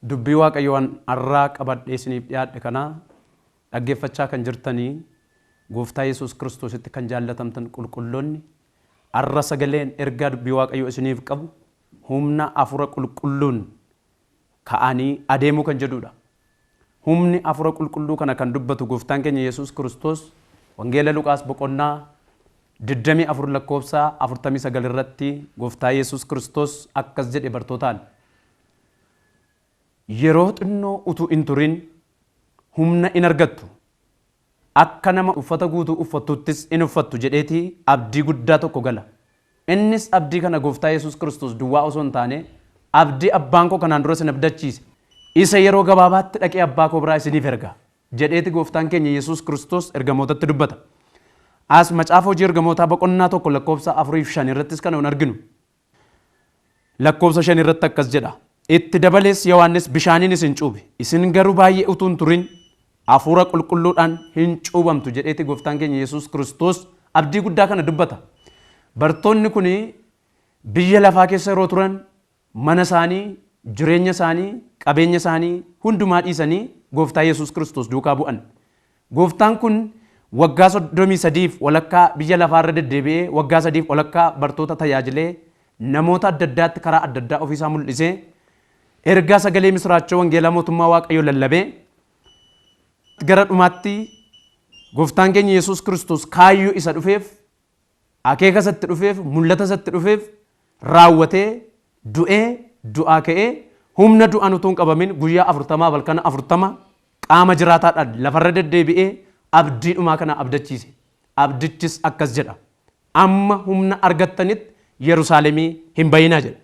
Dubbii Waaqayyoon har'aa qabadhee isiniif dhiyaadhe kana dhaggeeffachaa kan jirtanii Gooftaa Yesuus Kiristoositti kan jaallatamtan qulqulloonni, har'a sagaleen ergaa dubbii Waaqayyoo isiniif qabu humna Hafuura Qulqulluun ka'anii adeemuu kan jedhudha. Humni Hafuura Qulqulluu kana kan dubbatu Gooftaan keenya Yesuus Kiristoos Wangeela Luqaas boqonnaa 24 lakkoofsa 49 irratti Gooftaa Yesuus Kiristoos akkas jedhe bartootaan. Yeroo xinnoo utuu hin turin humna in argattu. Akka nama uffata guutuu uffattuttis in uffattu jedheeti abdii guddaa tokko gala. Innis abdii kana Gooftaa Yesuus Kiristoos duwwaa osoo hin taane abdii abbaan koo kanaan dura isin abdachiise. Isa yeroo gabaabaatti dhaqee abbaa koo biraa isiniif erga jedheeti Gooftaan keenya Yesuus Kiristoos ergamootatti dubbata. As macaafa hojii ergamootaa boqonnaa 1 lakkoofsa 4 fi 5 irrattis kana hin arginu. Lakkoofsa 5 irratti akkas jedha. Itti dabalees Yohaannis bishaaniin isin cuube. Isin garuu baay'ee utuu hin turin Hafuura Qulqulluudhaan hin cuubamtu jedheeti Gooftaan keenya Yesuus Kiristoos abdii guddaa kana dubbata. Bartoonni kun biyya lafaa keessa yeroo turan mana isaanii, jireenya isaanii, qabeenya isaanii hundumaa dhiisanii Gooftaa Yesuus Kiristoos duukaa bu'an. Gooftaan kun waggaa 33f walakkaa biyya lafaa irra deddeebi'ee waggaa sadiif walakkaa bartoota tajaajilee namoota adda addaatti karaa adda addaa ofiisaa mul'isee ergaa sagalee misiraachoo wangeelaa mootummaa Waaqayyoo lallabee gara dhumaatti Gooftaan keenya Yesuus Kiristoos kaayyoo isa dhufeef, akeeka isatti dhufeef, mul'ata isatti dhufeef raawwatee du'ee du'aa ka'ee humna du'aan utuu hin qabamin guyyaa 40 halkan 40 qaama jiraataadhaan lafarra deddeebi'ee abdii dhumaa kana abdachiise. Abdichis akkas jedha. Amma humna argattanitti Yerusaalemii hin bayinaa jedha.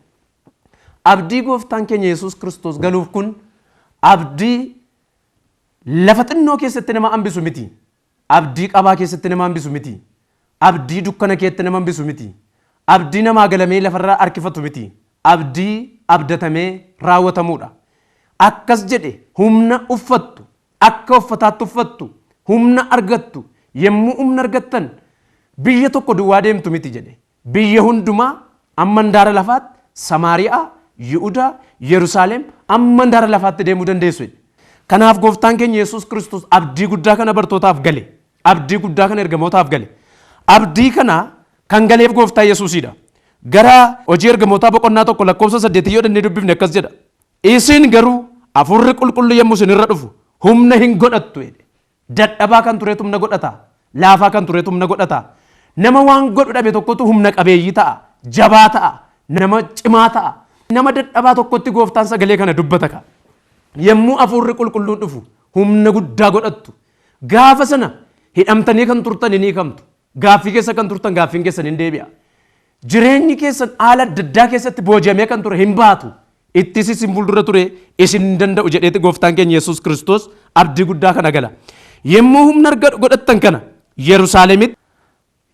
Abdii Gooftaan keenya Yesuus Kiristoos galuuf kun abdii lafa xinnoo keessatti nama hambisu miti. Abdii qabaa keessatti nama hambisu miti. Abdii dukkana keetti nama hambisu miti. Abdii namaa galamee lafarra harkifatu miti. Abdii abdatamee raawwatamuudha. Akkas jedhe humna uffattu, akka uffataatti uffattu, humna argattu, yommuu humna argattan biyya tokko duwwaa deemtu miti jedhe. Biyya hundumaa amma handaara lafaatti, Samaariyaa, Yihudaa, Yerusaalem amma handaara lafaatti deemuu dandeessu jedhe. Kanaaf Gooftaan keenya Yesuus Kiristoos abdii guddaa kana bartootaaf gale. Abdii guddaa kana ergamootaaf gale. Abdii kana kan galeef Gooftaa Yesuusiidha. Gara hojii ergamootaa boqonnaa 1 lakkoofsa 8 yoo dhannee dubbifne akkas jedha. Isin garuu Hafuurri Qulqulluu yommuu isin irra dhufu humna hin godhattu jedhe. Dadhabaa kan turetu humna godhata. Laafaa kan turetu humna godhata. Nama waan godhu dhabe tokkotu humna qabeeyyii ta'a. Jabaa ta'a. Nama cimaa ta'a. Nama dadhabaa tokkotti Gooftaan sagalee kana dubbata ka. Yommuu Hafuurri Qulqulluun dhufu humna guddaa godhattu. Gaafa sana hidhamtanii kan turtan hin hiikamtu. Gaaffii keessa kan turtan gaaffiin keessan hin deebi'a. Jireenyi keessan haala adda addaa keessatti booji'amee kan ture hin baatu. Ittis isin fuuldura ture isin hin danda'u jedheeti Gooftaan keenya Yesuus Kiristoos abdii guddaa kana gala. Yommuu humna godhattan kana Yerusaalemitti,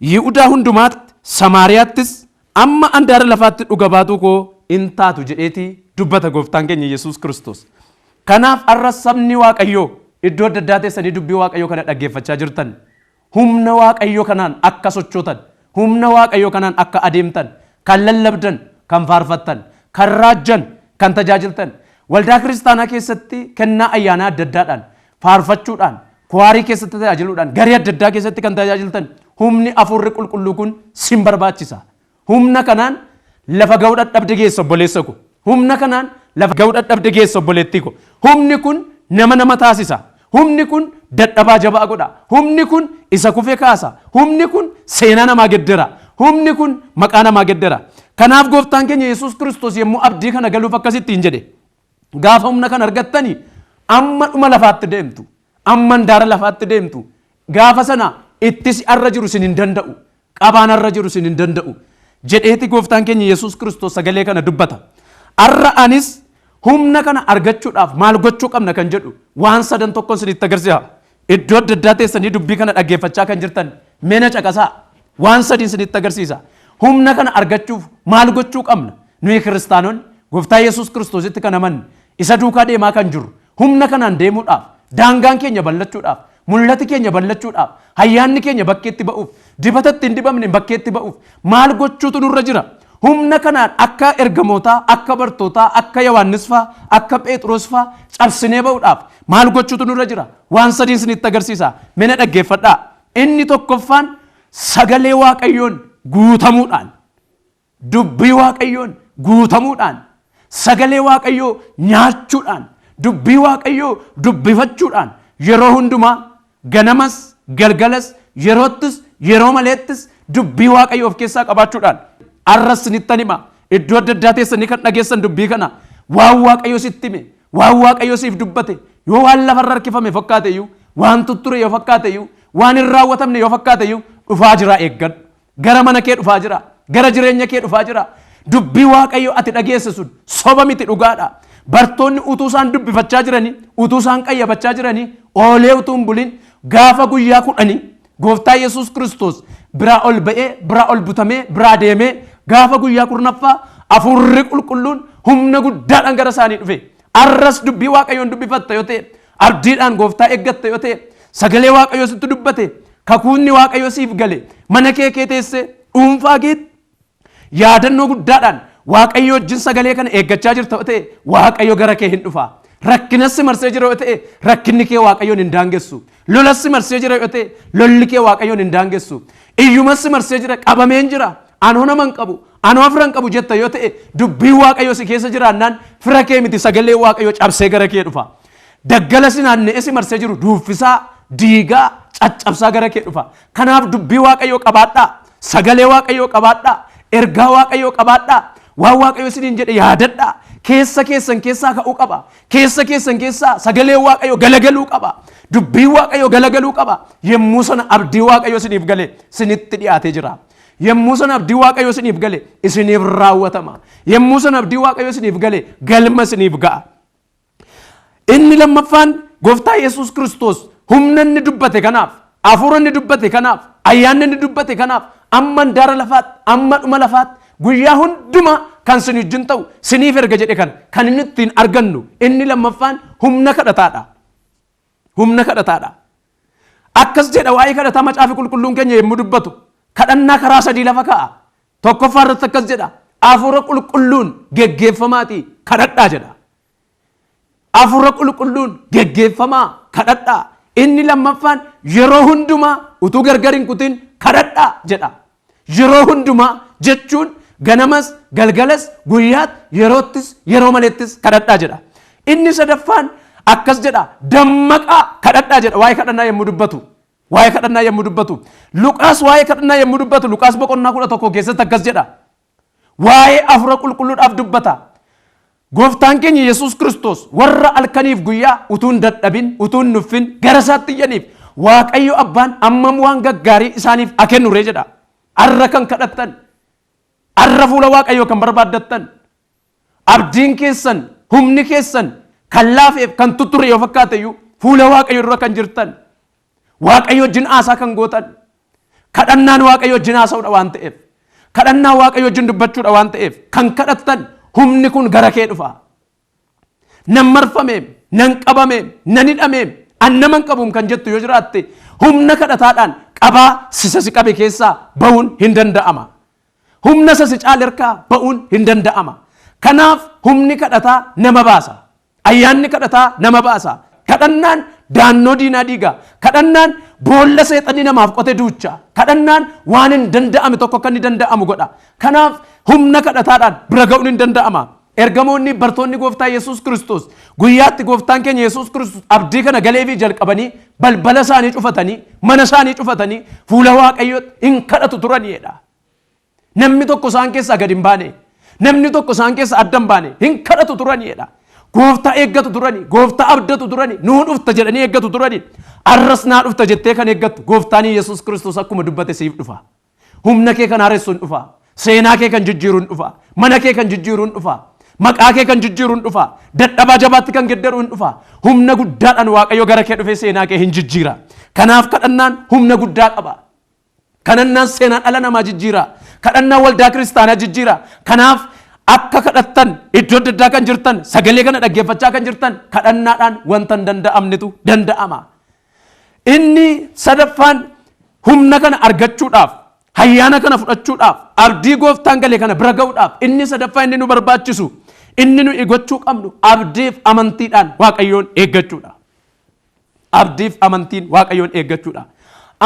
Yihudaa hundumaatti, Samaariyaattis, amma andaara lafaatti dhuga baatuu koo in taatu jedheeti dubbata Gooftaan keenya Yesuus Kiristoos. Kanaaf har'a sabni Waaqayyoo iddoo adda addaa teessanii dubbii Waaqayyoo kana dhaggeeffachaa jirtan humna Waaqayyoo kanaan akka sochootan, humna Waaqayyoo kanaan akka adeemtan, kan lallabdan, kan faarfattan, kan raajjan, kan tajaajiltan, waldaa kiristaanaa keessatti kennaa ayyaanaa adda addaadhaan, faarfachuudhaan, kuwaarii keessatti tajaajiluudhaan, garee adda addaa keessatti kan tajaajiltan, humni Hafuurri Qulqulluu kun sin barbaachisa. Humna kanaan lafa ga'uu dadhabde geessa obboleessa ko. Humna kanaan lafa ga'uu dadhabde geessa obboleettii ko. Humni kun nama nama taasisa. Humni kun dadhabaa jabaa godha. Humni kun isa kufe kaasa. Humni kun seenaa namaa geddera. Humni kun maqaa namaa geddera. Kanaaf Gooftaan keenya Yesuus Kiristoos yommuu abdii kana galuuf akkasittiin jedhe. Gaafa humna kana argattani amma dhuma lafaatti deemtu. Amma handaara lafaatti deemtu. Gaafa sana ittisi arra jiru isin hin danda'u. Qabaan arra jiru isin hin danda'u. Jedheeti Gooftaan keenya Yesuus Kiristoos sagalee kana dubbata. Arra anis humna kana argachuudhaaf maal gochuu qabna kan jedhu waan sadan tokkon isinitti agarsiisa. Iddoo adda addaa teessanii dubbii kana dhaggeeffachaa kan jirtan mee na caqasaa. Waan sadiin isinitti agarsiisa. Humna kana argachuuf maal gochuu qabna? Nuyi kiristaanonni Gooftaa Yesuus Kiristoositti kan amanne isa duukaa deemaa kan jirru humna kanaan deemuudhaaf, daangaan keenya ballachuudhaaf, mul'ati keenya ballachuudhaaf, hayyaanni keenya bakkeetti ba'uuf, dibata ittiin dibamne bakkeetti ba'uuf maal gochuutu nurra jira? Humna kanaan akka ergamootaa, akka bartootaa, akka Yohaannis faa, akka Phexros faa cabsinee ba'uudhaaf maal gochuutu nurra jira? Waan sadiin isinitti agarsiisa. Mee na dhaggeeffadhaa. Inni tokkoffaan sagalee Waaqayyoon guutamuudhaan, dubbii Waaqayyoon guutamuudhaan, sagalee Waaqayyoo nyaachuudhaan, dubbii Waaqayyoo dubbifachuudhaan yeroo hundumaa ganamas galgalas yeroottis yeroo maleettis dubbii Waaqayyoo of keessaa qabaachuudhaan. Arras isinittan hima, iddoo adda addaa teessanii kan dhageessan dubbii kana, waan Waaqayyo sitti hime, waan Waaqayyo siif dubbate, yoo waan lafarra harkifame fakkaate iyyuu, waan tutture yoo fakkaate iyyuu, waan hin raawwatamne yoo fakkaate iyyuu, dhufaa jira, eeggadhu. Gara mana kee dhufaa jira. Gara jireenya kee dhufaa jira. Dubbii Waaqayyo ati dhageesse sun soba miti, dhugaadha. Bartoonni utuu isaan dubbifachaa jiranii, utuu isaan qayyabachaa jiranii, oolee utuu hin bulin gaafa guyyaa 10 Gooftaa Yesuus Kiristoos biraa ol ba'ee, biraa ol butamee, biraa deemee, gaafa guyyaa 10ffaa Hafuurri Qulqulluun humna guddaadhaan gara isaanii dhufe. Arras dubbii Waaqayyoon dubbifatta yoo ta'e, abdiidhaan Gooftaa eeggatta yoo ta'e, sagalee Waaqayyoo sitti dubbate, kakuunni Waaqayyoo siif gale, mana kee kee teessee dhuunfaa keetti yaadannoo guddaadhaan Waaqayyo wajjin sagalee kana eeggachaa jirta yoo ta'e, Waaqayyo gara kee hin dhufa. Rakkinas si marsee jira yoo ta'e, rakkinni kee Waaqayyoon hin daangessu. Lolas si marsee jira yoo ta'e, lolli kee Waaqayyoon hin daangessu. Iyyumas si marsee jira, qabameen jira, anoo nama hin qabu, anoo fira hin qabu jetta yoo ta'e, dubbiin Waaqayyoo si keessa jiraannaan fira kee miti, sagalee Waaqayyoo cabsee gara kee dhufa. Daggala si naanna'ee si marsee jiru duuffisaa, diigaa, caccabsaa gara kee dhufa. Kanaaf dubbii Waaqayyoo qabaadhaa. Sagalee Waaqayyoo qabaadhaa. Ergaa Waaqayyoo qabaadhaa. Waan Waaqayyo isiniin jedhe yaadadhaa. Keessa keessan keessaa ka'uu qaba. Keessa keessan keessaa sagalee Waaqayyoo galagaluu qaba. Dubbiin Waaqayyoo galagaluu qaba. Yommuu sana abdii Waaqayyoo isiniif gale isinitti dhiyaatee jira. Yommuu sana abdii Waaqayyoo isiniif gale isiniif raawwatama. Yommuu sana abdii Waaqayyoo isiniif gale galma isiniif ga'a. Inni lammaffaan Gooftaa Yesuus Kiristoos humna inni dubbate kanaaf, hafuura inni dubbate kanaaf, ayyaanni inni dubbate kanaaf, amma handaara lafaatti, amma dhuma lafaatti, guyyaa hundumaa kan isin wajjin ta'u siniif erga jedhe kana kan inni ittiin argannu inni lammaffaan humna kadhataadha. Humna kadhataadha. Akkas jedha, waa'ee kadhataa Macaafi Qulqulluun keenya yommuu dubbatu kadhannaa karaa sadii lafa kaa'a. Tokkoffaa irratti akkas jedha, Hafuura Qulqulluun geggeeffamaatii kadhadhaa jedha. Hafuura Qulqulluun geggeeffamaa kadhadhaa. Inni lammaffaan yeroo hundumaa utuu gargar hin kutin kadhadhaa jedha. Yeroo hundumaa jechuun ganamas, galgalas, guyyaatti, yeroottis, yeroo maleettis kadhadhaa jedha. Inni sadaffaan akkas jedha, dammaqaa kadhadhaa jedha waa'ee kadhannaa yommuu dubbatu. Waa'ee kadhannaa yommuu dubbatu. Luqaas waa'ee kadhannaa yommuu dubbatu Luqaas boqonnaa 11 keessatti akkas jedha. Waa'ee Hafuura Qulqulluudhaaf dubbata. Gooftaan keenya Yesuus Kiristoos warra halkaniif guyyaa utuu hin dadhabin, utuu hin nuffin gara isaatti iyyaniif Waaqayyo Abbaan ammam waan gaggaarii isaaniif haa kennu ree jedha. Har'a kan kadhattan, har'a fuula Waaqayyoo kan barbaaddattan, abdiin keessan, humni keessan kan laafeef kan tutture yoo fakkaate iyyuu, fuula Waaqayyoo dura kan jirtan, Waaqayyo wajjin haasaa kan gootan, kadhannaan Waaqayyo wajjin haasa'uudha waan ta'eef, kadhannaan Waaqayyo wajjin dubbachuudha waan ta'eef, kan kadhattan humni kun gara kee dhufa. Nan marfameem, nan qabameem, nan hidhameem, an nama hin qabuum kan jettu yoo jiraatte, humna kadhataadhaan qabaa sisa si qabe keessaa ba'uun hin danda'ama. Humna isa si caale harkaa ba'uun hin danda'ama. Kanaaf humni kadhataa nama baasa. Ayyaanni kadhataa nama baasa. Kadhannaan daannoo diinaa diiga. Kadhannaan boolla seexanni namaaf qote duucha. Kadhannaan waan hin danda'ame tokko akka inni danda'amu godha. Kanaaf humna kadhataadhaan bira ga'uun hin danda'ama. Ergamoonni bartoonni Gooftaa Yesuus Kiristoos guyyaatti Gooftaan keenya Yesuus Kiristoos abdii kana galeefii jalqabanii balbala isaanii cufatanii, mana isaanii cufatanii fuula Waaqayyootti hin kadhatu turaniidha. Namni tokko isaan keessaa gad hin baane. Namni tokko isaan keessaa adda hin baane. Hin kadhatu turaniidha. Gooftaa eeggatu turani. Gooftaa abdatu turani. Nuu dhufta jedhanii eeggatu turani. Arras naa dhufta jettee kan eeggattu Gooftaan Yesuus Kiristoos akkuma dubbate siif dhufa. Humna kee kan haaressu hin dhufa. Seenaa kee kan jijjiiru hin dhufa. Mana kee kan jijjiiru hin dhufa. Maqaa kee kan jijjiiru hin dhufa. Dadhabaa jabaatti kan geddaru hin dhufa. Humna guddaadhaan Waaqayyo gara kee dhufee seenaa kee hin jijjiira. Kanaaf kadhannaan humna guddaa qaba. Kadhannaan seenaa dhala namaa jijjiira. Kadhannaan waldaa kiristaanaa jijjiira. Kanaaf akka kadhattan iddoo adda addaa kan jirtan, sagalee kana dhaggeeffachaa kan jirtan, kadhannaadhaan wanta hin danda'amnetu danda'ama. Inni sadaffaan humna kana argachuudhaaf, Ayyaana kana fudhachuudhaaf, abdii gooftaan gale kana bira ga'uudhaaf, inni sadaffaa inni nu barbaachisu, inni nu gochuu qabnu abdiif amantiidhaan Waaqayyoon eeggachuudha. Abdiif amantiin Waaqayyoon eeggachuudha.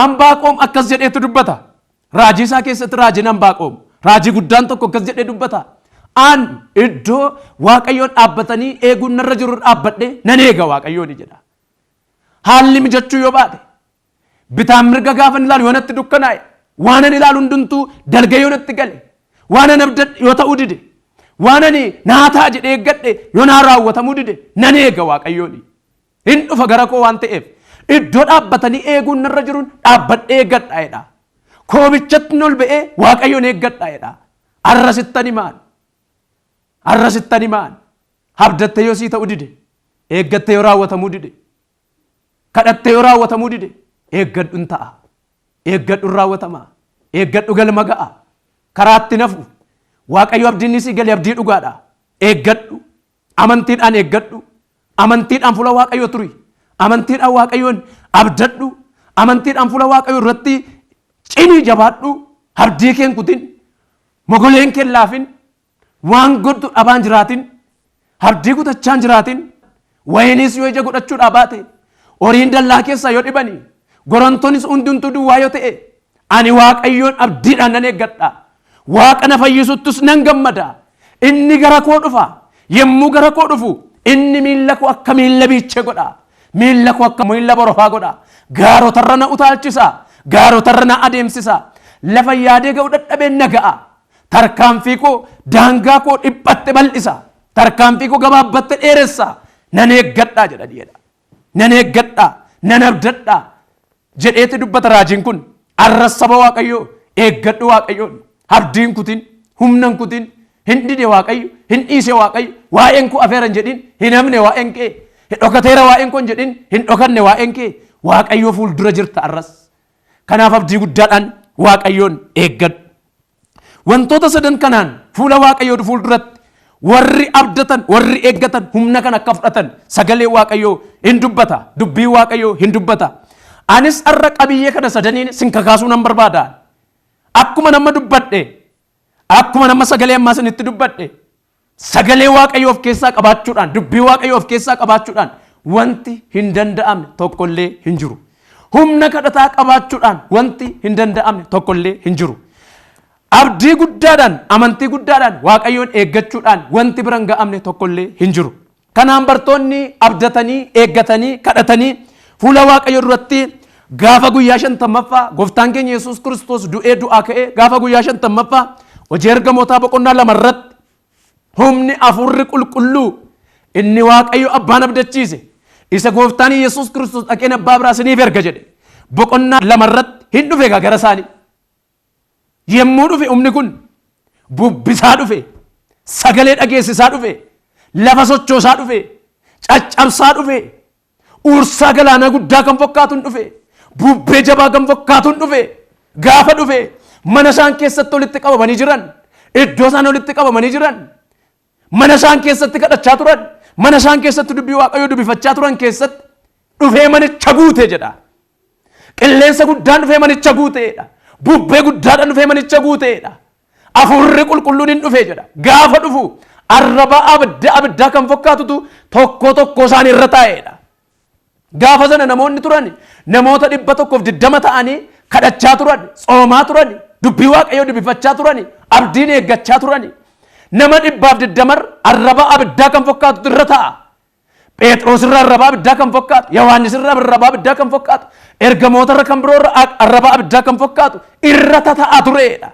Anbaaqoom akkas jedheetu dubbata. Raajii isaa keessatti raajiin Anbaaqoom raajii guddaan tokko akkas jedhee dubbata. An iddoo Waaqayyoon dhaabbatanii eeguun narra jiru dhaabbadhee nan eega Waaqayyoon jedha. Haalli mijachuu yoo baate, bitaan mirga gaafa ilaalu yoo natti dukkanaa'e, waan ani ilaalu hundumtuu dalga yoo natti gale, waan ani abdadhe yoo ta'uu dide, waan ani naa ta'a jedhee eeggadhe yoo naa raawwatamuu dide, nan eega Waaqayyoon. Hin dhufa gara koo waan ta'eef iddoo dhaabbatanii eeguun narra jiruun dhaabbadhee eeggadha jedha. Koobichatti ol ba'ee Waaqayyoon eeggadha jedha. Arra sittan himaan. Arra sittan himaan. Abdattee yoo sii ta'uu dide, eeggattee yoo raawwatamuu dide, kadhattee yoo raawwatamuu dide, eeggadhu hin ta'a. Eeggadhu hin raawwatama. Eeggadhu galma ga'a. Karaatti nafu. Waaqayyo abdiin sii gale abdii dhugaadha. Eeggadhu. Amantiidhaan eeggadhu. Amantiidhaan fuula Waaqayyoo turi. Amantiidhaan Waaqayyoon abdadhu. Amantiidhaan fuula Waaqayyoo irratti cimii jabaadhu. Abdii kee hin kutin. Mogoleen kee hin laafin. Waan godhu dhabaan jiraatin. Abdii kutachaan jiraatin. Wayiniis yoo ija godhachuudhaa baate, horiin dallaa keessaa yoo dhibani, gorontonis hundumtuu duwwaa yoo ta'e, ani Waaqayyoon abdiidhaan nan eeggadha. Waaqa na fayyisuttus nan gammada. Inni gara koo dhufa. Yommuu gara koo dhufu inni miilla koo akka miilla biichee godha. Miilla koo akka miilla borofaa godha. Gaarotarra na utaalchisa. Gaarotarra na adeemsisa. Lafa yaadee ga'u dadhabeen na ga'a. Tarkaanfii koo daangaa koo dhiphatte bal'isa. Tarkaanfii koo gabaabbatte dheeressa. Nan eeggadhaa jedha jedha. Nan eeggadhaa, nan abdadhaa jedheeti dubbata raajiin kun. Arra saba Waaqayyoo eeggadhu Waaqayyoon. Abdiin kutin, humnan kutin, hin dide Waaqayyo, hin dhiise Waaqayyo, waa'een koo afeera hin jedhin, hin hafne waa'een kee, hin dhokateera waa'een koo hin jedhin, hin dhokanne waa'een kee. Waaqayyoo fuuldura jirta arras. Kanaaf abdii guddaadhaan Waaqayyoon eeggadhu. Wantoota sadan kanaan fuula Waaqayyoo fuulduratti warri abdatan, warri eeggatan humna kan akka fudhatan sagalee Waaqayyoo hin dubbata, dubbii Waaqayyoo hin dubbata. Anis har'a qabiyyee kana sadaniin sin kakaasuu nan barbaada. Akkuma nama dubbadhe, akkuma nama sagalee ammaa sinitti dubbadhe, sagalee Waaqayyoo of keessaa qabaachuudhaan, dubbii Waaqayyoo of keessaa qabaachuudhaan wanti hin danda'amne tokkollee hin jiru. Humna kadhataa qabaachuudhaan wanti hin danda'amne tokkollee hin jiru. Abdii guddaadhaan, amantii guddaadhaan Waaqayyoon eeggachuudhaan wanti bira hin ga'amne tokkollee hin jiru. Kanaan bartoonni abdatanii, eeggatanii, kadhatanii fuula Waaqayyoo duratti gaafa guyyaa 50ffaa gooftaan keenya Yesuus Kiristoos du'ee du'aa ka'ee gaafa guyyaa 50ffaa hojii ergamootaa boqonnaa 2 irratti humni hafuurri qulqulluu inni Waaqayyo abbaan abdachiise isa gooftaan Yesuus Kiristoos dhaqeen abbaa biraa isiniif erga jedhe boqonnaa 2 irratti hin dhufe egaa gara isaanii. Yemmuu dhufe humni kun bubbisaa dhufe, sagalee dhageessisaa dhufe, lafa sochoosaa dhufe, caccabsaa dhufe, uursaa galaanaa guddaa kan fakkaatuun dhufe, bubbee jabaa kan fakkaatuun dhufe. Gaafa dhufe mana isaan keessatti walitti qabamanii jiran, iddoo isaan walitti qabamanii jiran, mana isaan keessatti kadhachaa turan, mana isaan keessatti dubbii Waaqayyoo dubbifachaa turan keessatti dhufee manicha guute jedha. Qilleensa guddaan dhufee manicha guuteedha. Bubbee guddaadhaan dhufee manicha guuteedha. Hafuurri qulqulluun hin dhufe jedha. Gaafa dhufu arraba abiddaa kan fakkaatutu tokko tokko isaan irra taa'eedha. Gaafa sana namoonni turan namoota 120 ta'anii kadhachaa turan, tsoomaa turan, dubbii Waaqayyoo dubbifachaa turan, abdiin eeggachaa turan. Nama 120 arraba abiddaa kan fakkaatutu irra taa'a. Phexros irra arraba abiddaa kan fakkaatu, Yohaannis irra arraba abiddaa kan fakkaatu, ergamoota irra kan biroo irra arraba abiddaa kan fakkaatu irra tata'a tureedha.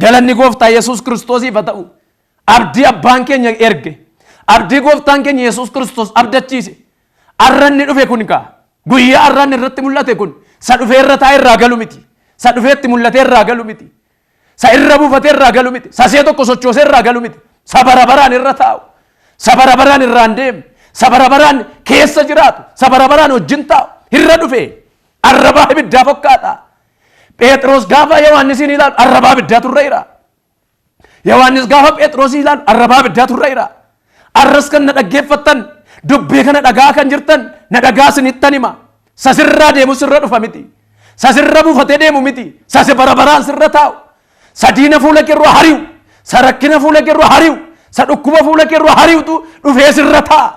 Galanni gooftaa Yesuus Kiristoosiif haa ta'u. Abdii abbaan keenya erge, abdii gooftaan keenya Yesuus Kiristoos abdachiise. Arranni dhufe kun kaa guyyaa arranni irratti mul'ate kun sa dhufee irra taa'e irraa galu miti. Sa dhufee itti mul'atee irraa galu miti. Sa irra buufatee irraa galu miti. Sa see tokko sochoosee irraa galu miti. Sa bara baraan irra taa'u. Sa bara baraan irraan deemu. Sa bara baraan keessa jiraatu. Sa bara baraan wajjin taa'u. Irra dhufe arrabaa ibiddaa fakkaata. Phexros gaafa Yohaannisiin ilaalu arrabaa ibiddaatu irra jira. Yohaannis gaafa Phexrosii ilaalu arrabaa ibiddaatu irra jira. Arras kan na dhaggeeffattan, dubbii kana dhagaa kan jirtan, na dhagaa isinittan hima. Sasirraa deemu sirra dhufa miti. Isa sirra buufatee deemu miti. Isa si bara baraan sirra taa'u. Isa diina fuula kee irraa hari'u. Isa rakkina fuula kee irraa hari'u. Isa dhukkuba fuula kee irraa hari'utu dhufee sirra taa'a.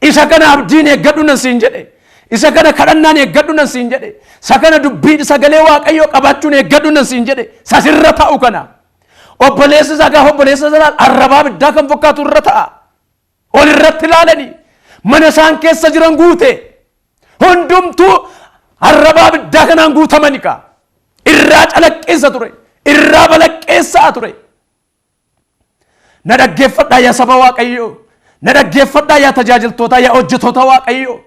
Isa kana abdiin eeggadhu nan siin jedhe. Isa kana kadhannaan eeggadhu nan siin jedhe. Isa kana dubbii sagalee Waaqayyoo qabaachuun eeggadhu nan siin jedhe. Isa sirra taa'u kana. Obboleessi isaa gaafa obboleessa isaa arrabaa abiddaa kan fakkaatu irra ta'a. Ol irratti ilaalanii mana isaan keessa jiran guute. Hundumtuu arrabaa abiddaa kanaan guutamani kaa. Irraa calaqqeessa ture. Irraa balaqqeessaa ture. Na dhaggeeffadhaa yaa saba Waaqayyoo. Na dhaggeeffadhaa yaa tajaajiltootaa yaa hojjetoota Waaqayyoo.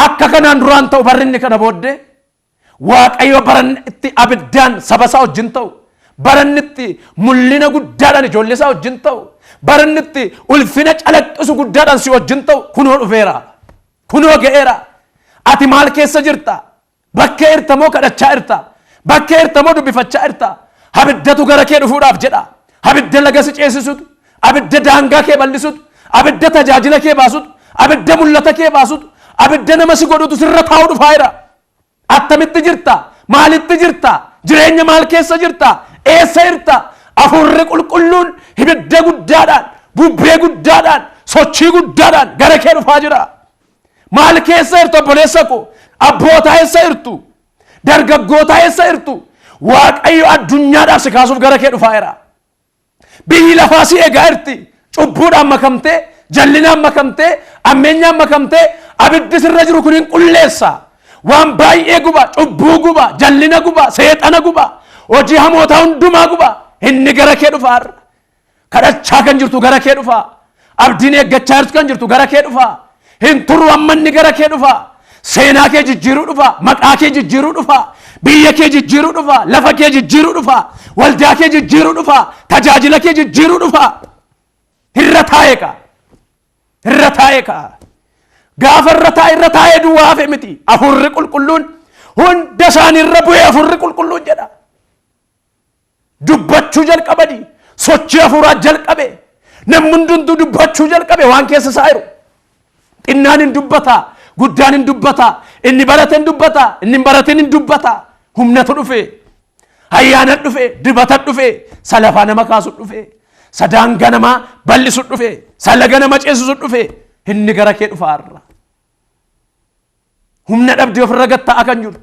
Akka kanaan duraan ta'u barri inni kana booddee Waaqayyo baranni itti abiddaan saba isaa wajjin ta'u, baranni itti mul'ina guddaadhaan ijoollee isaa wajjin ta'u, baranni itti ulfina calaqqisu guddaadhaan si wajjin ta'u kunoo dhufeera. Kunoo ga'eera. Ati maal keessa jirta? Bakkee irta moo kadhachaa irta? Bakkee irta moo dubbifachaa irta? Abiddatu gara kee dhufuudhaaf jedha. Abidda laga si ceesisutu, abidda daangaa kee bal'isutu, abidda tajaajila kee baasutu, abidda mul'ata kee baasutu, abidda nama si godhutu sirra taa'u dhufaa jira. Attamitti jirta? Maalitti jirta? Jireenya maal keessa jirta? Eessa jirta? Hafuurri qulqulluun ibidda guddaadhaan, bubbee guddaadhaan, sochii guddaadhaan gara kee dhufaa jira. Maal keessa jirtu obboleessa koo? Abbootaa eessa jirtu? Dargaggootaa eessa jirtu? Waaqayyo addunyaadhaaf si kaasuuf gara kee dhufaa jira. Biyyi lafaa si eegaa jirti. Cubbuudhaan makamtee, jallinaan makamtee, ammeenyaan makamtee, abiddi sirra jiru kun hin qulleessa. Waan baay'ee guba, cubbuu guba, jallina guba, seexana guba, hojii hamootaa hundumaa guba. Inni gara kee dhufa har'a. Kadhachaa kan jirtu gara kee dhufa. Abdiin eeggachaa jirtu kan jirtu gara kee dhufa. Hin turu amma inni gara kee dhufa. Seenaa kee jijjiiruu dhufa. Maqaa kee jijjiiruu dhufa. Biyya kee jijjiiruu dhufa. Lafa kee jijjiiruu dhufa. Waldaa kee jijjiiruu dhufa. Tajaajila kee jijjiiruu dhufa. Irra taa'ee ka'a. Irra taa'ee ka'a. Gaafa irra taa'e irra taa'ee duwwaa hafe miti. Hafuurri qulqulluun hunda isaanii irra bu'ee hafuurri qulqulluun jedha. Dubbachuu jalqabanii sochii hafuuraa jalqabe. Namni hundumtuu dubbachuu jalqabe waan keessa isaa jiru. Xinnaan hin dubbata, guddaan hin dubbata, inni barate hin dubbata, inni hin baratin hin dubbata. Humnatu dhufe, ayyaana dhufe, dibata dhufe, salafaa nama kaasu dhufe, sadaanga namaa bal'isu dhufe, salaga nama ceesisu dhufe. Inni gara kee dhufa har'a. Humna dhabdee ofirra gatta'aa kan jirtu.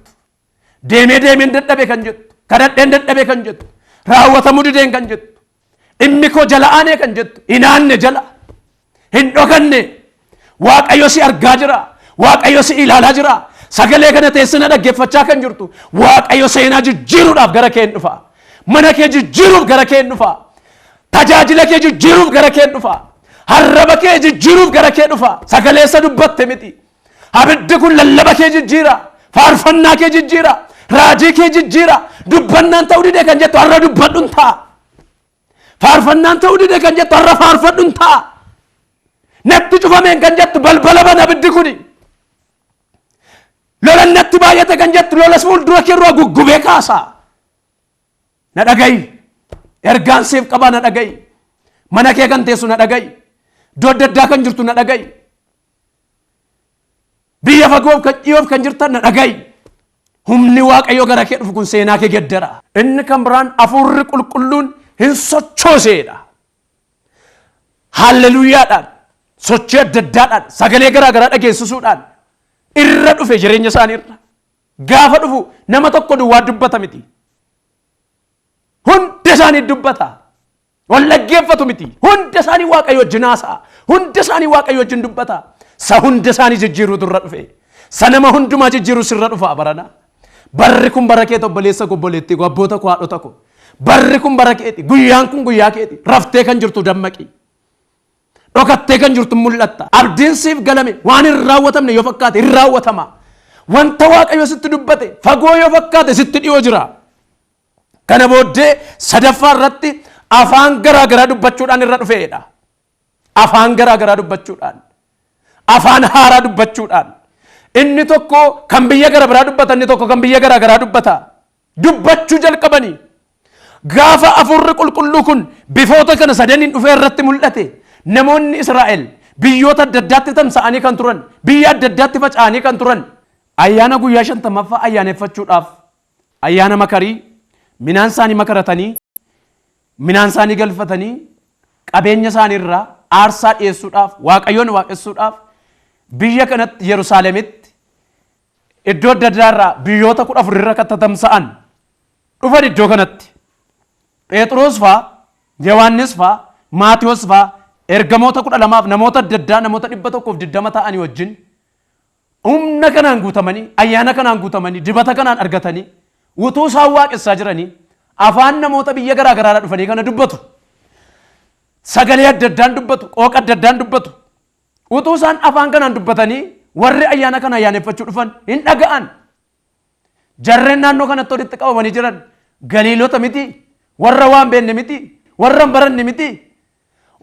Deemee deemeen dadhabe kan jettu, kadhadheen dadhabe kan jettu, raawwatamuu dideen kan jettu, dhimmi koo jala aanee kan jettu, hin aanne jala, hin dhokanne. Waaqayyo si argaa jira, Waaqayyo si ilaalaa jira. Sagalee kana teessina dhaggeeffachaa kan jirtu, Waaqayyo seenaa jijjiiruudhaaf gara kee hin dhufa. Mana kee jijjiiruuf gara kee hin dhufa. Tajaajila kee jijjiiruuf gara kee hin dhufa. Harraba kee jijjiiruuf gara kee dhufa. Sagalee isa dubbatte miti. Abiddi kun lallaba kee jijjiira. Faarfannaa kee jijjiira. Raajii kee jijjiira. Dubbannaan ta'uu dide kan jettu har'a dubbadhuun ta'a. Faarfannaan ta'uu dide kan jettu har'a faarfadhuun ta'a. Natti cufameen kan jettu balbala bana abiddi kuni. Lolan natti baay'ate kan jettu lolas fuuldura kee irraa guggubee kaasa. Na dhaga'i. Ergaan siif qabaa na dhaga'i. Mana kee kan teessu na dhaga'i. Iddoo adda addaa kan jirtu na dhaga'i. Biyya fagoof kan dhiyoof kan jirtan na dhaga'i. Humni Waaqayyoo gara kee dhufu kun seenaa kee geddara. Inni kan biraan hafuurri qulqulluun hin sochooseedha. Haalleluuyaadhaan, sochii adda addaadhaan, sagalee garaa garaa dhageessisuudhaan irra dhufe jireenya isaanii irra. Gaafa dhufu nama tokko duwwaa dubbata miti. Hunda isaanii dubbata. Wal dhaggeeffatu miti. Hunda isaanii Waaqayyo wajjin haasa'a. Hunda isaanii Waaqayyo wajjin dubbata. Sa hunda isaanii jijjiiruutu irra dhufe. Sa nama hundumaa jijjiiru sirra dhufa barana. Barri kun bara keeti obboleessa koo obboleettii koo abboota koo haadhota koo. Barri kun bara keeti. Guyyaan kun guyyaa keeti. Raftee kan jirtu dammaqi. Dhokattee kan jirtu mul'atta. Abdiin siif galame waan hin raawwatamne yoo fakkaate hin raawwatama. Wanta Waaqayyo sitti dubbate fagoo yoo fakkaate sitti dhiyoo jira. Kana booddee sadaffaa irratti afaan garaa garaa dubbachuudhaan irra dhufeedha. Afaan garaa garaa dubbachuudhaan. Afaan haaraa dubbachuudhaan. Inni tokko kan biyya gara biraa dubbata, inni tokko kan biyya garaa garaa dubbata. Dubbachuu jalqabanii. Gaafa hafuurri qulqulluu kun bifoota kana sadaniin dhufee irratti mul'ate namoonni Israa'el biyyoota adda addaatti tamsa'anii kan turan, biyya adda addaatti faca'anii kan turan. Ayyaana guyyaa 50ffaa ayyaaneffachuudhaaf ayyaana makarii minaan isaanii makaratanii minaan isaanii galfatanii qabeenya isaanii irraa aarsaa dhiyeessuudhaaf Waaqayyoon waaqessuudhaaf biyya kanatti Yerusaalemitti iddoo adda addaa irraa biyyoota 14 irra kan tatamsa'an dhufan iddoo kanatti. Phexros faa, Yohaannis faa, Maatewos faa ergamoota 12 namoota adda addaa namoota 120 ta'anii wajjin humna kanaan guutamanii, ayyaana kanaan guutamanii, dibata kanaan argatanii utuu isaan waaqessaa jiranii afaan namoota biyya garaa garaarraa dhufanii kana dubbatu. Sagalee adda addaan dubbatu, qooqa adda addaan dubbatu. Utuu isaan afaan kanaan dubbatanii warri ayyaana kana ayyaaneffachuu dhufan hin dhaga'an. Jarreen naannoo kanatti walitti qabamanii jiran Galiilota miti, warra waan beekne miti, warra hin baranne miti,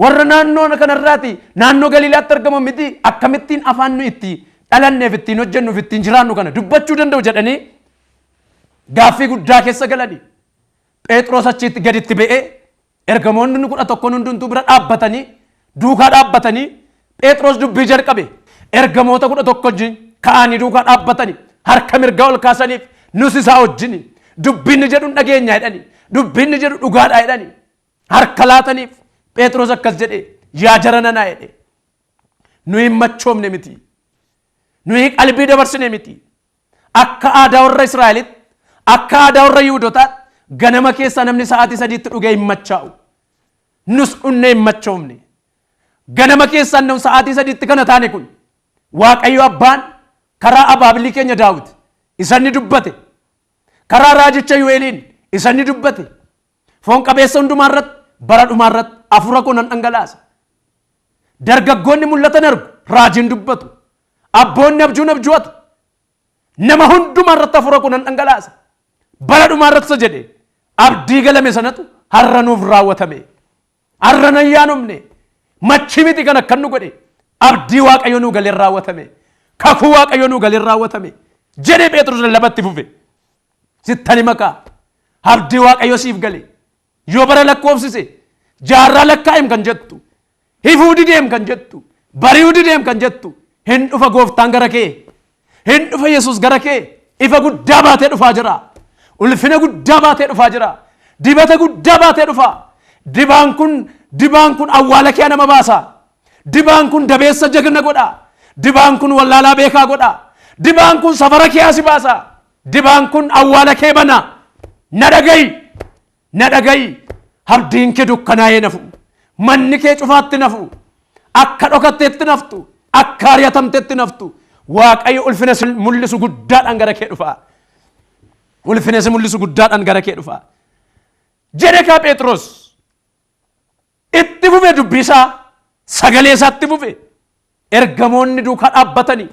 warra naannoo kanarraati naannoo Galiilaatti argaman miti, akkamittiin afaan nu itti dhalanneef ittiin hojjennuuf ittiin jiraannu kana dubbachuu danda'u jedhanii gaaffii guddaa keessa galanii. Phexros achitti gaditti ba'ee ergamoonni 11 hundumtuu bira dhaabbatanii duukaa dhaabbatanii Phexros dubbii jalqabe. Ergamoota 11 wajjin ka'anii duukaa dhaabbatanii harka mirgaa ol kaasaniif nus isaa wajjin dubbiin jedhu dhageenya jedhanii, dubbiin jedhu dhugaadha jedhanii harka laataniif. Phexros akkas jedhe, yaa jara nanaa jedhe, nuyi hin machoomne miti, nuyi qalbii dabarsine miti, akka aadaa warra Israa'elitti, akka aadaa warra Yihuudootaatti ganama keessaa namni sa'aatii 3tti dhugee hin machaa'u. Nus dhunnee hin machoomne. Ganama keessaa namni sa'aatii 3tti kana taane kun Waaqayyo abbaan karaa abaabilii keenya Daawit isa inni dubbate, karaa raajicha Yu'eeliin isa inni dubbate, foon qabeessa hundumaa irratti bara dhumaa irratti hafuura koo nan dhangalaasa. Dargaggoonni mul'atan argu, raajiin dubbatu, abboonni abjuun abju'atu, nama hundumaa irratti hafuura koo nan dhangalaasa. Bara dhumaa irratti isa jedhe abdii galame sanatu har'a nuuf raawwatame. Har'a nan yaanumne machi miti kan akkan nu godhe, abdii Waaqayyo nuu galeen raawwatame, kakuu Waaqayyo nuu galeen raawwatame jedhee Phexros lallabatti fufe. Sittani maqaa abdii Waaqayyo siif gale yoo bara lakkoofsise jaarraa lakkaa'em kan jettu, hifuu dideem kan jettu, bari'uu dideem kan jettu, hin dhufa gooftaan gara kee, hin dhufa Yesuus gara kee. Ifa guddaa baatee dhufaa jira, ulfina guddaa baatee dhufaa jira, dibata guddaa baatee dhufa. Dibaan kun awwaala kee nama baasa. Dibaan kun dabeessa jagna godha. Dibaan kun wallaalaa beekaa godha. Dibaan kun safara kee asi baasa. Dibaan kun awwaala kee bana. Na dhaga'i, na dhaga'i. Abdiin kee dukkanaa'ee nafu, manni kee cufaatti nafu, akka dhokatteetti naftu, akka ari'atamteetti naftu, Waaqayyo ulfina si mul'isu guddaadhaan gara kee dhufa. Ulfina si mul'isu guddaadhaan gara kee dhufa jedhe. Kaa Phexros itti fufe dubbii isaa, sagalee isaatti fufe. Ergamoonni duukaa dhaabbatanii,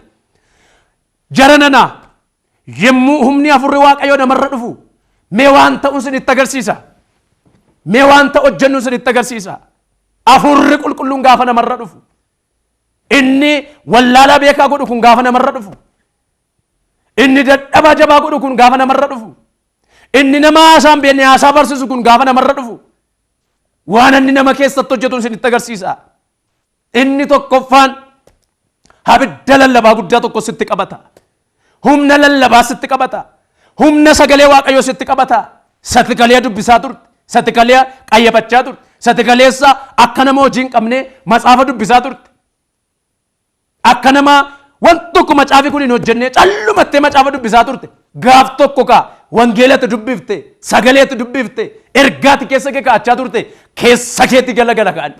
jara nanaa, yommuu humni hafuurri Waaqayyoo namarra dhufu mee waan ta'u isinitti agarsiisa, mee waan ta'u hojjennu isinitti agarsiisa. Hafuurri qulqulluun gaafa namarra dhufu, inni wallaalaa beekaa godhu kun gaafa namarra dhufu, inni dadhabaa jabaa godhu kun gaafa namarra dhufu, inni nama haasaa hin beekne haasaa barsiisu kun gaafa namarra dhufu, waan inni nama keessatti hojjetu isinitti agarsiisa. Inni tokkoffaan abidda lallabaa guddaa tokko sitti qabata. Humna lallabaa sitti qabata. Humna sagalee Waaqayyoo sitti qabata. Sagalee dubbisaa turte, sagalee qayyabachaa turte, sagaleessa akka nama hojii hin qabne matsaafa dubbisaa turte. Akka nama waan tokko macaafi kun hin hojjennee callumattee macaafa dubbisaa turte. Gaaf tokko kaa wangeelatti dubbifte, sagaleetti dubbifte, ergaatti keessa kee kaa'achaa turte, keessa keetti galagala ka'an.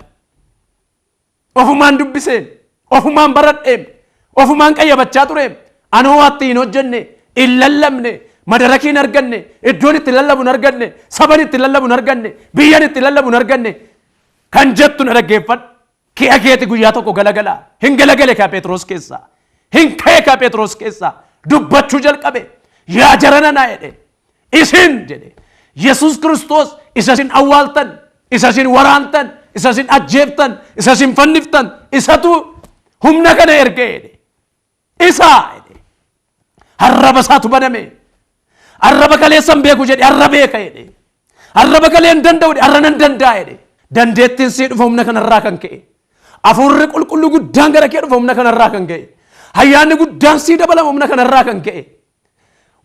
Ofumaan dubbiseen, ofumaan baradheem, ofumaan qayyabachaa tureem, anoo waatti hin hojjenne, hin lallabne, madarakii hin arganne, iddoon itti lallabu hin arganne, saban itti lallabu hin arganne, biyyan itti lallabu hin arganne kan jettu na dhaggeeffadhu. Ki'a keeti guyyaa tokko galagala. Hin galagale kaa Phexros keessaa. Hin ka'e kaa Phexros keessaa. Dubbachuu jalqabe. Yaa jara nanaa jedhe. Isin jedhe. Yesuus Kiristoos isa isin awwaaltan, isa isin waraantan, isa isin ajjeeftan, isa isin fanniftan, isatu humna kana erge jedhe. Isa jedhe. Arraba isaatu baname. Arraba kaleessan beeku jedhe, arra beeka jedhe. Arraba kalee hin danda'u jedhe, arra nan danda'a jedhe. Dandeettiin sii dhufa humna kanarraa kan ka'e. Hafuurri qulqulluu guddaan gara kee dhufa humna kanarraa kan ka'e. Ayyaanni guddaan sii dabalama humna kanarraa kan ka'e.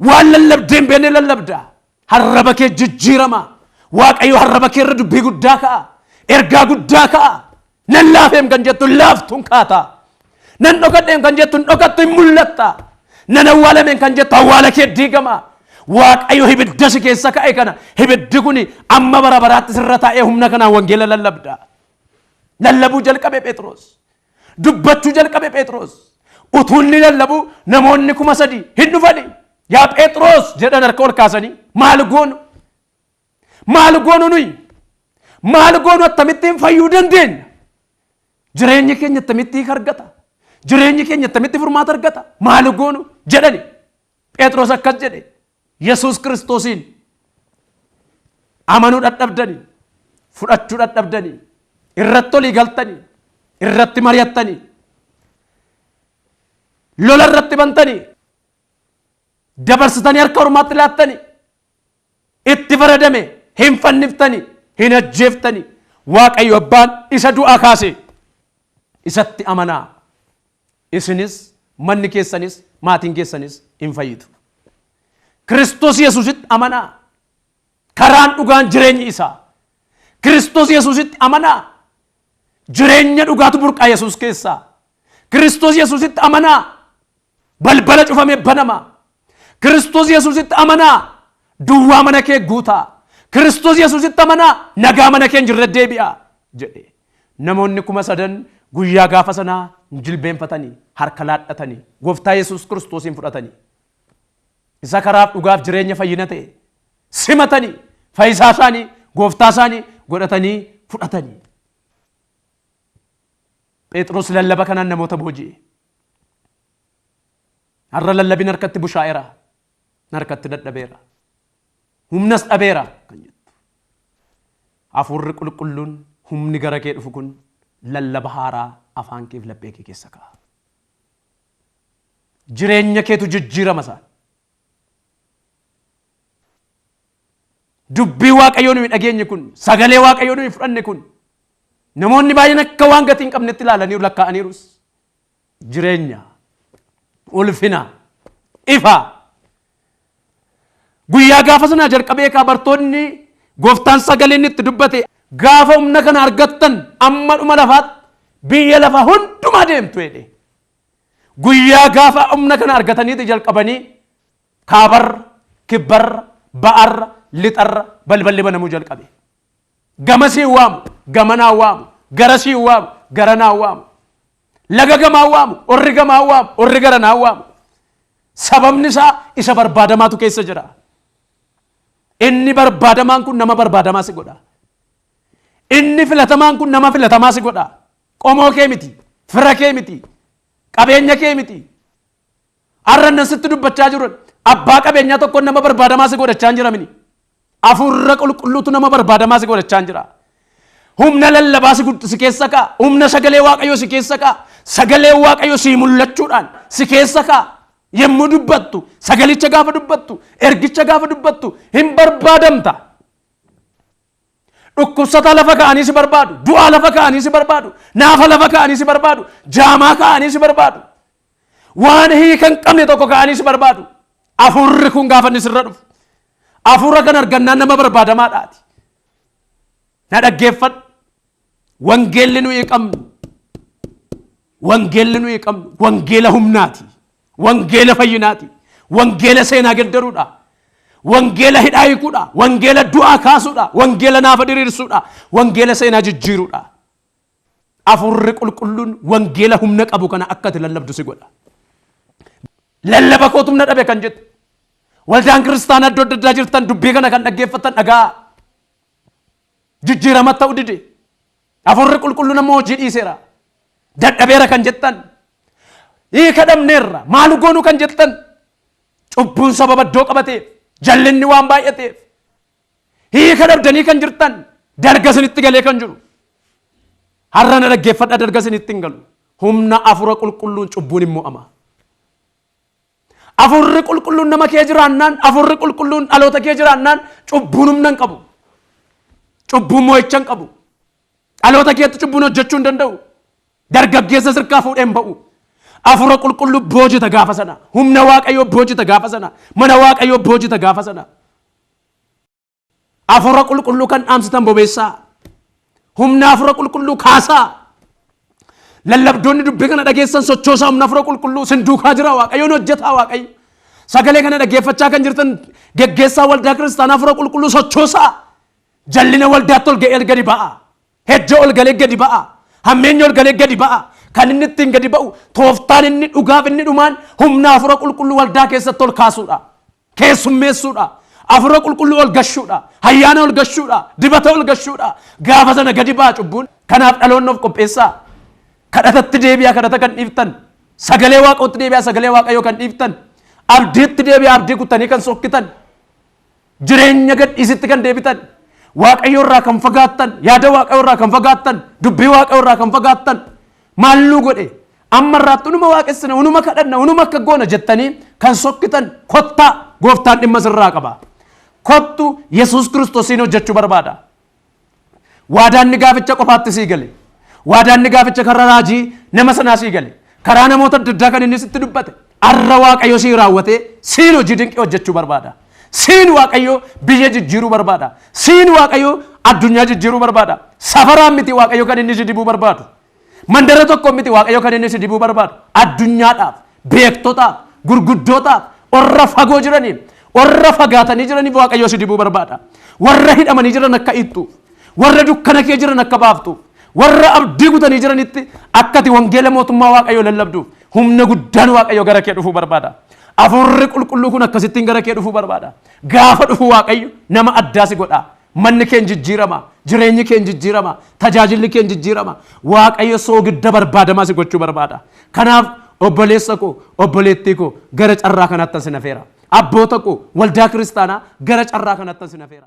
Waan lallabdee hin beekne lallabda. Harraba kee jijjiirama. Waaqayyo harraba kee irra dubbii guddaa ka'a. Ergaa guddaa ka'a. Nan laafeem kan jettu laaftuun kaata. Nan dhokadheem kan jettu hin dhokattu hin mul'atta. Nan awwaalameen kan jettu awwaala kee diigama. Waaqayyo ibidda si keessa ka'e kana ibiddi kun amma bara baraatti sirra taa'ee humna kanaan wangeela lallabda. Lallabuu jalqabe Phexros. Dubbachuu jalqabe Phexros. Utuu inni lallabu namoonni 3000 hin dhufani. Yaa Phexros jedhan harka ol kaasanii maal goonu? Maal goonu nuyi? Maal goonu akkamittiin fayyuu dandeenya? Jireenyi keenya akkamitti hiika argata? Jireenyi keenya akkamitti furmaata argata? Maal goonu jedhani. Phexros akkas jedhe Yesuus Kiristoosiin amanuu dadhabdanii, fudhachuu dadhabdanii, irratti olii galtanii, irratti mari'attanii, lola irratti bantanii, dabarsitanii harka ormaatti laattanii, itti faradame hin fanniftanii, hin ajjeeftanii, Waaqayyo abbaan isa du'aa kaase isatti amanaa. Isinis manni keessanis maatiin keessanis hin fayyitu. Kiristoos Yesuusitti amanaa. Karaan dhugaan jireenyi isaa. Kiristoos Yesuusitti amanaa. Jireenya dhugaatu burqaa Yesuus keessaa. Kiristoos Yesuusitti amanaa. Balbala cufamee banama. Kiristoos Yesuusitti amanaa. Duwwaa mana kee guutaa. Kiristoos Yesuusitti amanaa. Nagaa mana kee hin jirre deebi'a jedhe. Namoonni 3000 guyyaa gaafa sanaa jilbeenfatanii harka laadhatanii gooftaa Yesuus Kiristoosiin fudhatanii isa karaaf dhugaaf jireenya fayyina ta'e simatanii fayyisaa isaanii gooftaa isaanii godhatanii fudhatanii. Phexros lallaba kanaan namoota booji'e. Har'a lallabin harkatti bushaa'eera. Harkatti dadhabeera. Humnas dhabeera kan jettu. Hafuurri qulqulluun humni gara kee dhufu kun lallaba haaraa afaan keef laphee kee keessa kaa'a. Jireenya keetu jijjiirama isaan. Dubbii Waaqayyoo nuyi dhageenye kun, sagalee Waaqayyoo nuyi fudhanne kun, namoonni baay'een akka waan gatii hin qabnetti ilaalaniiru lakkaa'aniirus. Jireenya, ulfina, ifa. Guyyaa gaafa sanaa jalqabee kaa bartoonni gooftaan sagalee inni itti dubbate gaafa humna kana argattan amma dhuma lafaatti biyya lafaa hundumaa deemtu jedhe. Guyyaa gaafa humna kana argataniiti jalqabanii kaabarra, kibbarra, ba'arra, lixarra balballi banamuu jalqabe. Gamasii waamu, gamanaa waamu, garasii waamu, garanaa waamu. Laga gamaa waamu, orri gamaa waamu, orri garanaa waamu. Sababni isaa isa barbaadamaatu keessa jira. Inni barbaadamaan kun nama barbaadamaa si godha. Inni filatamaan kun nama filatamaa si godha. Qomoo kee miti, fira kee miti, qabeenya kee miti. Har'a nan sitti dubbachaa jiru abbaa qabeenyaa tokkoon nama barbaadamaa si godhachaa hin jiramini. Hafuurra qulqulluutu nama barbaadamaa si godhachaa jira. Humna lallabaa si keessa ka'a. Humna sagalee Waaqayyoo si keessa ka'a. Sagalee Waaqayyoo si mul'achuudhaan si keessa ka'a. Yemmuu dubbattu, sagalicha gaafa dubbattu, ergicha gaafa dubbattu hin barbaadamta. Dhukkubsataa lafa ka'anii si barbaadu, du'aa lafa ka'anii si barbaadu, naafa lafa ka'anii si barbaadu, jaamaa ka'anii si barbaadu. Waan hiika hin qabne tokko ka'anii si barbaadu. Hafuurri kun gaafa inni sirra dhufu. Hafuura kan argannaan nama barbaadamaadhaati. Na dhaggeeffadhu. Wangeelli nuyi qabnu. Wangeelli nuyi qabnu wangeela humnaati. Wangeela fayyinaati. Wangeela seenaa geddaruudha. Wangeela hidhaa hiikuudha. Wangeela du'aa kaasuudha. Wangeela naafa diriirsuudha. Wangeela seenaa jijjiiruudha. Hafuurri qulqulluun wangeela humna qabu kana akka ati lallabdu si godha. Lallaba kootu humna dhabe kan jettu. Waldaan kiristaanaa iddoo adda addaa jirtan dubbii kana kan dhaggeeffattan dhagaa. Jijjiirama ta'u dide. Hafuurri qulqulluun ammoo hojii dhiiseera. Dadhabeera kan jettan. Hiika dhabneerra maal goonu kan jettan. Cubbuun sababa iddoo qabateef jallinni waan baay'ateef hiika dhabdanii kan jirtan darga isinitti galee kan jiru. Har'a na dhaggeeffadha darga isinitti hin galu. Humna hafuura qulqulluun cubbuun hin mo'ama. Hafuurri qulqulluun nama kee jiraannaan, hafuurri qulqulluun dhaloota kee jiraannaan cubbuun humna hin qabu. Cubbuun mo'icha hin qabu. Dhaloota keetti cubbuun hojjechuu hin danda'u. Dargaggeessa sirkaa fuudhee hin ba'u. Hafuura qulqulluu boojita gaafa sana. Humna Waaqayyoo boojita gaafa sana. Mana Waaqayyoo boojita gaafa sana. Hafuura qulqulluu kan dhaamsitan bobeessaa. Humna hafuura qulqulluu kaasaa. Lallabdoonni dubbii kana dhageessan sochoosaa humna hafuura qulqulluu sin duukaa jira Waaqayyoon hojjetaa Waaqayyo. Sagalee kana dhaggeeffachaa kan jirtan geggeessaa waldaa kiristaanaa hafuura qulqulluu sochoosaa. Jallina waldaatti ol ga'ee gadi ba'a. Hejja ol galee gadi ba'a. Hammeenya ol galee gadi ba'a. Kan inni ittiin gadi ba'u tooftaan inni dhugaaf inni dhumaan humna hafuura qulqulluu waldaa keessatti ol kaasuudha. Keessummeessuudha. Hafuura qulqulluu ol gashuudha. Ayyaana ol gashuudha. Dibata ol gashuudha. Gaafa sana gadi ba'a cubbuun. Kanaaf dhaloonni of qopheessaa. Kadhatatti deebi'aa kadhata kan dhiiftan. Sagalee Waaqayyootti deebi'aa sagalee Waaqayyoo kan dhiiftan. Abdiitti deebi'aa abdii kuttanii kan sokkitan. Jireenya gadhiisitti kan deebitan. Waaqayyo irraa kan fagaattan, yaada Waaqayyo irraa kan fagaattan, dubbii Waaqayyo irraa kan fagaattan. Maalluu godhe amma irraatti hunuma waaqessina, hunuma kadhanna, hunuma akka goona jettanii kan sokkitan kottaa gooftaan dhimma sirraa qaba. Kottu Yesuus Kiristoosiin hojjechuu barbaada. Waadaan ni gaaficha qofaatti sii gale. Waadaan ni gaaficha karaa raajii nama sanaa sii gale. Karaa namoota adda addaa kan inni sitti dubbate. Arra Waaqayyo sii raawwatee siin hojii dinqii hojjechuu barbaada. Siin Waaqayyo biyya jijjiiruu barbaada. Siin Waaqayyo addunyaa jijjiiruu barbaada. Safaraan miti Waaqayyo kan inni si dibuu barbaadu. Mandara tokko miti Waaqayyo kan inni si dibuu barbaadu. Addunyaadhaaf, beektotaaf, gurguddootaaf, warra fagoo jiraniif, warra fagaatanii jiraniif Waaqayyo si dibuu barbaada. Warra hidhamanii jiran akka ittuuf, warra dukkana kee jiran akka baaftuuf, warra abdii kutanii jiranitti akka ati wangeela mootummaa Waaqayyoo lallabduuf humna guddaan Waaqayyo gara kee dhufuu barbaada. Hafuurri qulqulluu kun akkasittiin gara kee dhufuu barbaada. Gaafa dhufu Waaqayyo nama addaa si godha. Manni kee jijjiirama, jireenyi kee jijjiirama, tajaajilli kee jijjiirama. Waaqayyo soogidda barbaadamaa si gochuu barbaada. Kanaaf obboleessa koo, obboleettii koo gara carraa kanaatti sin afeera. Abboota koo waldaa kiristaanaa gara carraa kanaatti sin afeera.